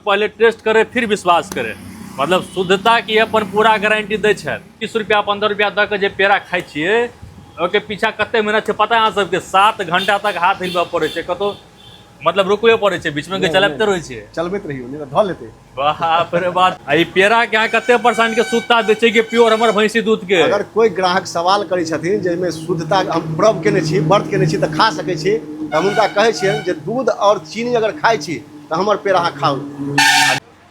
पहिले टेस्ट करे फिर विश्वास करे। मतलब शुद्धता के अपन पूरा गारंटी दै छथि। 20 रुपया 15 रुपया दऽ के जे पेड़ा खाइ छियै ओहिके पीछा कते मेहनत छै पता है अहाँ सबके? 7 घंटा तक हाथ हिलबऽ पड़ै छै, कतौ मतलब रुकबे पड़ै छै, बीचमे के चलबिते रहै छै। चलबैत रहियौ, नहि तऽ धऽ लेतै। बाप रे बाप। आ ई पेड़ा के अहाँ कते परसेंट के शुद्धता दै छियै कि प्योर हमर भैंसी दूध के? अगर कोइ ग्राहक सवाल करै छथिन जाहिमे शुद्धता हम व्रत केने छी, व्रत केने छी तऽ खा सकै छी, तऽ हम हुनका कहै छियनि जे दूध आओर चीनी अगर खाइ छी तऽ हमर पेड़ा अहाँ खाउ।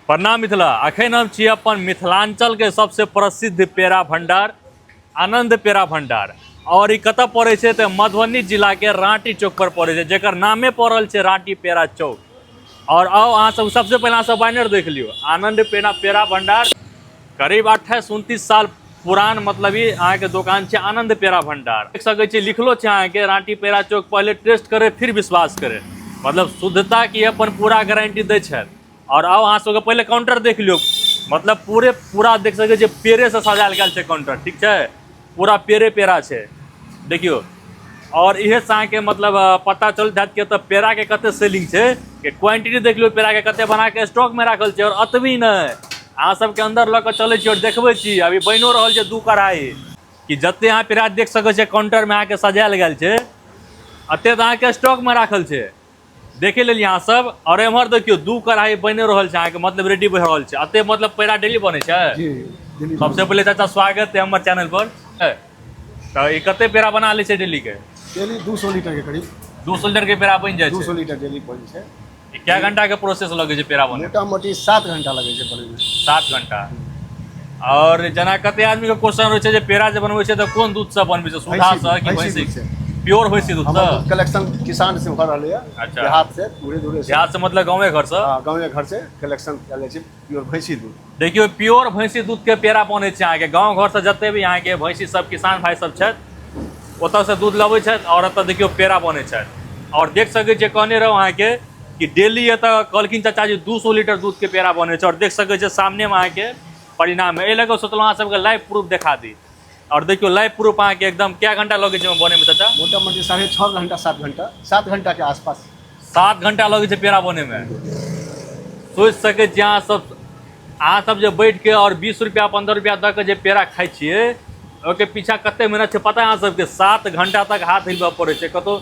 प्रणाम मिथिला, अखन हम छी अपन मिथिलांचल के सबसे प्रसिद्ध पेड़ा भंडार आनंद पेड़ा भंडार, और ई कतऽ पड़ै छै तऽ मधुबनी जिला के रांटी चौक पर पड़ै छै, जेकर नामे पड़ल छै रांटी पेड़ा चौक। और आउ अहाँ सब सबसे पहिले अहाँ सब बैनर देख लियौ, आनंद पेड़ा भंडार। करीब 28-29 साल पुरान मतलब ई अहाँके दोकान छै आनंद पेड़ा भंडार। देख सकै छी लिखलो छै अहाँके रांटी पेड़ा चौक, पहिले टेस्ट करे फिर विश्वास करे, मतलब शुद्धता के अपन पूरा गारंटी दै छथि। और आउ अहाँ सबके पहिले काउंटर देख लियौ, मतलब पूरे पूरा देख सकै छियै पेड़े से सजायल गेल छै काउंटर, ठीक छै, पूरा पेड़े पेड़ा छै देखियौ। और इहे से अहाँके मतलब पता चल जायत कि एतऽ पेड़ा के कते सेलिंग छै, कि क्वांटिटी देख लियौ पेड़ा के कते बना के स्टॉक में राखल छै। और अतबी नहि, अहाँ सबके अंदर लऽ कऽ चलै छी और देखबै छी अभी बनिओ रहल छै 2 कढ़ाई, कि जते अहाँ पेड़ा देख सकै छियै काउंटर में अहाँके सजायल गेल छै, अते तऽ अहाँके स्टॉक में राखल छै, देखे लेलियै अहाँ सब। और एम्हर देखियौ 2 कढ़ाई बनि रहल छै अहाँके, मतलब रेडी भऽ रहल छै। अते मतलब पेड़ा डेली बनै छै? जी, डेली। सबसे पहिले चाचा स्वागत है हमर चैनल पर। तऽ ई कते पेड़ा बना लै छै डेली के? डेली 200 लीटर के करीब। 200 लीटर के पेड़ा बनि जाइ छै? 200 लीटर डेली बनै छै। ई कै घंटा के प्रोसेस लगै छै पेड़ा बनै? मोटा मोटी 7 घंटा लगै छै बनै में। 7 घंटा। और जेना कते आदमी के क्वेश्चन होइ छै जे पेड़ा जे बनबै छै तऽ कोन दूध से बनबै छै, सुधा से कि भैंसी भैंसी? दूध से। प्योर भैंसी दूध हमर से? दूध कलेक्शन किसान से भऽ रहलैए। अच्छा। देहात से, दूरे दूरे से। देहात से मतलब गाँवे घर से? हाँ, गाँवे घर से कलेक्शन कयल जाइ छै प्योर भैंसी दूध। देखियौ प्योर भैंसी दूध के पेड़ा बनै छै अहाँके। गाँव घर से जते भी अहाँके भैंसी सब किसान भाई सब छथि ओतऽ से दूध लबै छथि और एतऽ देखियौ पेड़ा बनै छथि। और देख सकै छियै, कहने रहौ अहाँके कि डेली एतऽ कहलखिन चाचा जी 200 लीटर दूध के पेड़ा बनै छै। और देख सकै छियै सामने में अहाँके परिणाम है। एहि लऽ कऽ सोचलहुँ अहाँ सबके लाइव प्रूफ देखा दी। और देखियौ लाइव प्रूफ अहाँके एकदम कै घंटा लगै छै बनै में चाचा? मोटा मोटी 6.5 घंटा, 7 घंटा, 7 घंटा के आसपास। 7 घंटा लगै छै पेड़ा बनै में। सोचि सकै छियै अहाँ सब, अहाँ सब जे बैठ के और 20 रुपया 15 रुपया दऽ के जे पेड़ा खाइ छियै ओहिके पीछा कते मेहनत छै पता है अहाँ सबके? 7 घंटा तक हाथ हिलबऽ पड़ै छै, कतौ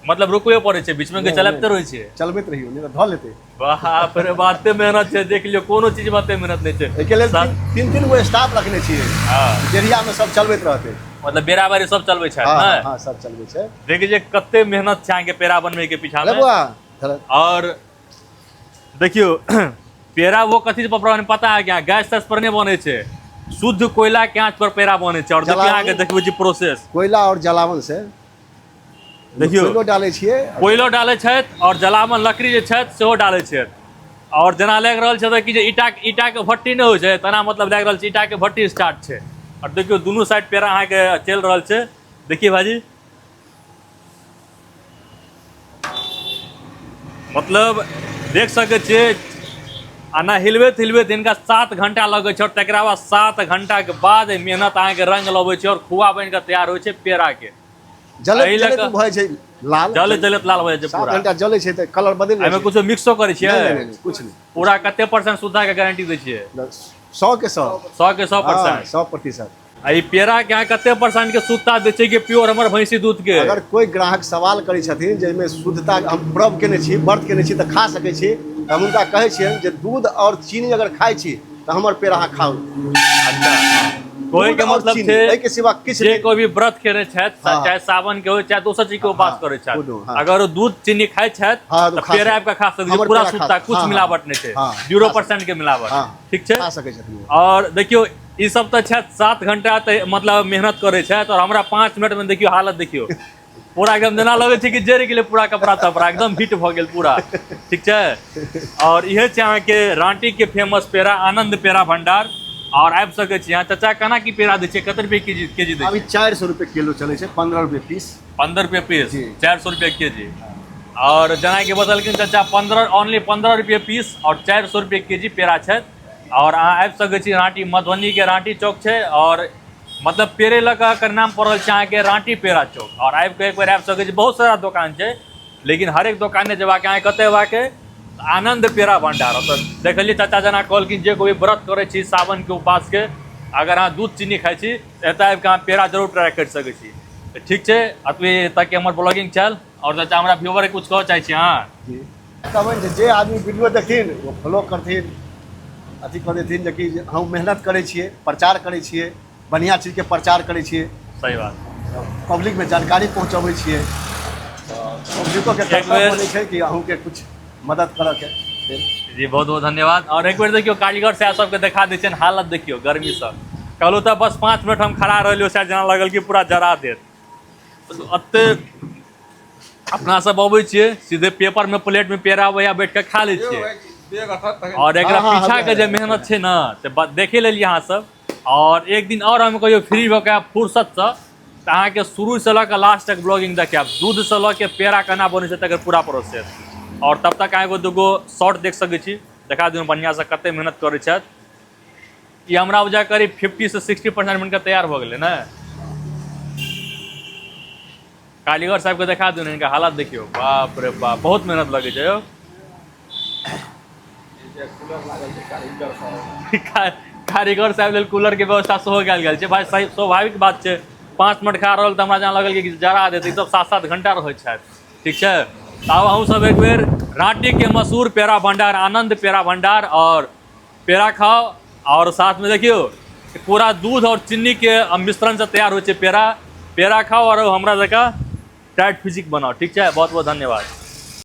मतलब रुकबे पड़ै छै, बीचमे के चलबिते रहै छै। चलबैत रहियौ, नहि तऽ धऽ लेतै। बाप रे बाप, एते मेहनत छै, देख लियौ कोनो चीज में एते मेहनत नहि छै। एहिके लेल तीन गो स्टाफ रखने छियै। हाँ। डेढ़िया में सब चलबैत रहतै। मतलब बेराबेरी सब चलबै छै, हाँ, नहि? हाँ, सब चलबै छै। देखिए जे कते मेहनत छै अहाँके पेड़ा बनबै के पीछा में। अरे बुआ, धर। और देखियौ पेड़ा वो कथी पर पता है क्या? गैस तैस पर नहीं बनै छै, शुद्ध कोयला के आँच पर पेड़ा बनै छै। और देखियौ जलावन। अहाँके देखबै छी प्रोसेस। कोयला और जलावन से। देखियौ। कोयलो डालै छियै। कोयलो डालै छथि और जलावन लकड़ी जे छथि सेहो डालै छथि। और जेना लागि रहल छै कि जे ईटा के भट्टी नहि होइ छै तेना मतलब लागि रहल छै ईटा के भट्टी स्टार्ट छै। और देखियौ दुनू साइड पेड़ा अहाँके चलि रहल छै। देखिए भाजी, मतलब देख सकै छियै आ ना हिलबैत हिलबैत हिनका 7 घंटा लगै छै। और तकरा बाद 7 घंटा के बाद मेहनत अहाँके रंग लबै छै और खुआ बनि कऽ तैयार होइ छै पेड़ा के। जलैत एहि लऽ जलैत कऽ भऽ जाइ छै लाल। जलैत जलैत लाल भऽ जाइ छै 7 पूरा। घंटा जलै छै तऽ कलर बदलि जाइ एहिमे छै। कुछो मिक्सो करै छियै? नहि, नहि, नहि, कुछ नहि। पूरा कते परसेंट शुद्धता के गारंटी दै छियै? 100 के 100। 100 के 100 हाँ, परसेंट। 100%। आ ई पेड़ा के अहाँ कते परसेंट के शुद्धता दै छियै कि प्योर हमर भैंसी दूध के? अगर कोइ ग्राहक सवाल करै छथिन जाहिमे शुद्धता हम व्रत केने छी, व्रत केने छी तऽ खा सकै छी, तऽ हम हुनका कहै छियनि जे दूध आओर चीनी अगर खाइ छी तऽ हमर पेड़ा अहाँ खाउ। अच्छा, कोई के दूध आओर मतलब चीनी, छै एहिके सिवा किछु जे नहि। कोई भी व्रत केने छथि, हाँ। चाहे सावन के हो चाहे दोसर चीज के उपवास हाँ, करै छथि, कोनो, हाँ। अगर ओ दूध चीनी खाइ छथि हाँ, तऽ तऽ खा पेड़ा सकै। आबि कऽ खा सकै छै, हमर पूरा पेड़ा खा शुद्धता, सकै। कुछ हाँ, मिलावट नहि छै, हाँ, जीरो खा सकै। परसेंट के मिलावट, हाँ, ठीक छै? खा सकै छथिन ओ। और देखियौ ई सब तऽ छथि 7 घंटा तऽ मतलब मेहनत करै छथि, और हमरा 5 मिनट में देखियौ हालत देखियौ पूरा एकदम जेना लगै छै कि जरि गेलै पूरा कपड़ा तपड़ा, एकदम हिट भऽ गेल पूरा, ठीक छै? और इहे छै अहाँके रांटी के फेमस पेड़ा आनंद पेड़ा भंडार। और आबि सकै छी अहाँ। चाचा केना की पेड़ा दै छियै, कते रुपये केजी दै अभी छियै? 400 रुपये किलो चलै छै, 15 रुपये पीस। 15 रुपये पीस, जी। 400 रुपये केजी। और जेनाकि बतलखिन चाचा ओनली 15 रुपये पीस और 400 रुपये केजी पेड़ा छथि। और अहाँ आबि सकै छी रांटी, मधुबनी के रांटी चौक छै और मतलब पेड़े लऽ कऽ एकर नाम पड़ल छै अहाँके रांटी पेड़ा चौक। और आबि कऽ एक बेर आबि सकै छी, बहुत सारा दोकान छै लेकिन हरेक दोकान नहि जेबाक, अहाँके कतऽ अयबाक अइ? आनन्द पेड़ा भण्डार। ओतऽ देखलियै चाचा जेना कहलखिन जे कोइ व्रत करै छी सावनके उपवासके, अगर अहाँ दूध चीनी खाइ छी तऽ एतऽ आबि कऽ अहाँ पेड़ा जरूर ट्राइ करि सकै छी। तऽ ठीक छै, अतबे तक हमर ब्लॉगिंग छल। आओर चाचा हमरा व्यूअरके किछु कहऽ चाहै छी अहाँ? जी कहबनि जे जे आदमी वीडियो देखथिन ओ फॉलो करथिन, अथी कऽ देथिन जे कि हम मेहनत करै छियै, प्रचार करै छियै, बढ़िआँ चीजके प्रचार करै छियै। सही बात। पब्लिकमे जानकारी पहुँचबै छियै, पब्लिकोके कर्तव्य बनै छै कि अहूँके किछु मदद करऽके। जी बहुत बहुत धन्यवाद। और एक बेर देखियौ कारीगर साहब सबके देखा दै छियनि हालत, देखियौ गर्मीसँ। कहलहुँ तऽ बस 5 मिनट हम खड़ा रहलियै, शायद जेना लागल कि पूरा जरा देत। एते अपना सब अबै छियै सीधे पेपर में प्लेट में पेड़ा अबैया, बैठ के खा लै छियै। और एकरा पीछा के जे मेहनत छै ने से देखे लेलियै अहाँ सब। और एक दिन और हम कहियो फ्री भऽ के फुर्सतसँ तऽ अहाँके शुरूसँ लऽ कऽ लास्ट तक ब्लॉगिंग देखायब, दूधसँ लऽ के पेड़ा केना बनै छै तकर पूरा प्रोसेस। और तब तक अहाँ एगो दूगो शॉर्ट देख सकै छी, देखा दियौ बढ़िआँसँ कते मेहनत करै छथि। ई हमरा बुझा करीब 50 से 60% मिनट तैयार भऽ गेलै ने। कारीगर साहबके देखा दियौ ने, हिनका हालत देखियौ, बाप रे बाप, बहुत मेहनत लगै छै यौ। कारीगर साहब लेल कूलर के व्यवस्था सेहो कयल गेल छै। भाई सही स्वाभाविक बात छै, 5 मिनट खा रहल तऽ हमरा जेना लगल कि जरा देतै, सब 7-7 घंटा रहै छथि। ठीक छै, तऽ आब अहूँ सब एक बेर राँटी के मशहूर पेड़ा भंडार आनंद पेड़ा भंडार और पेड़ा खाओ। और साथ में देखियो पूरा दूध और चीनी के मिश्रण से तैयार होइ छै पेड़ा। पेड़ा खाओ और हमरा जकाँ टाइट फिजिक बनाओ। ठीक छै, बहुत बहुत धन्यवाद।